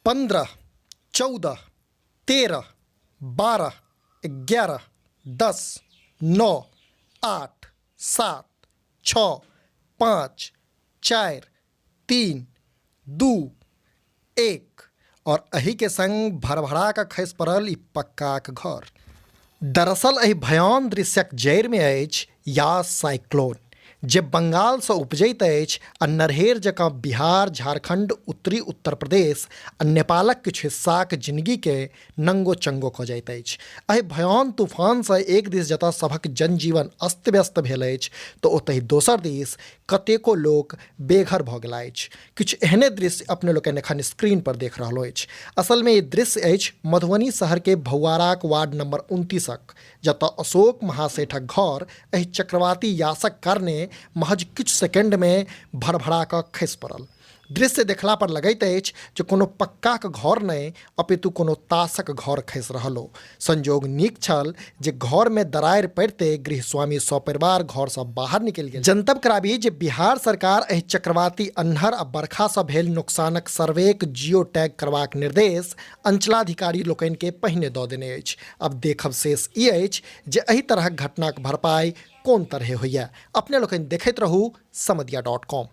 15, 14, 13, 12, 11, 10, 9, 8, 7, 6, 5, 4, 3, 2, 1 और एही के संग भरभरा कऽ खसि पड़ल ई पक्काक घर। दरअसल एहि भयान दृश्यक जड़िमे अछि यास साइक्लोन, जे बंगालसँ उपजैत अछि आ नरहेर जकाँ बिहार, झारखंड, उत्तरी उत्तर प्रदेश आ नेपालक किछु हिस्साक जिनगीकेँ नंगो चंगो कऽ जाइत अछि। एहि भयान तूफानसँ एक दिस जतऽ सभक जनजीवन अस्त व्यस्त भेल अछि तऽ ओतहि दोसर दिस कतेको लोक बेघर भऽ गेला अछि। किछु एहने दृश्य अपने लोकनि एखन स्क्रीन पर देख रहल अछि। असलमे ई दृश्य अछि मधुबनी शहरके भौआराक वार्ड नंबर 29क, जतऽ अशोक महासेठक घर एहि चक्रवाती यासक कारणे महज किछु सेकेंडमे भरभरा कऽ खसि पड़ल। दृश्य देखला पर लगैत अछि जे कोनो पक्काक घर नहि अपितु कोनो ताशक घर खसि रहल हो। संजोग नीक छल जे घरमे दरारि पड़िते गृहस्वामी सपरिवार घरसँ बाहर निकलि गेल। जनतब कराबी जे बिहार सरकार एहि चक्रवाती अन्हर आ बरखासँ भेल नुकसानक सर्वेक जियो टैग करबाक निर्देश अंचलाधिकारी लोकनिकेँ पहिने दऽ देने अछि। आब देखब शेष ई अछि जे एहि तरहक घटनाक भरपाई कोन तरहे होइए। अपने लोकनि देखैत रहू समदिया डॉट कॉम।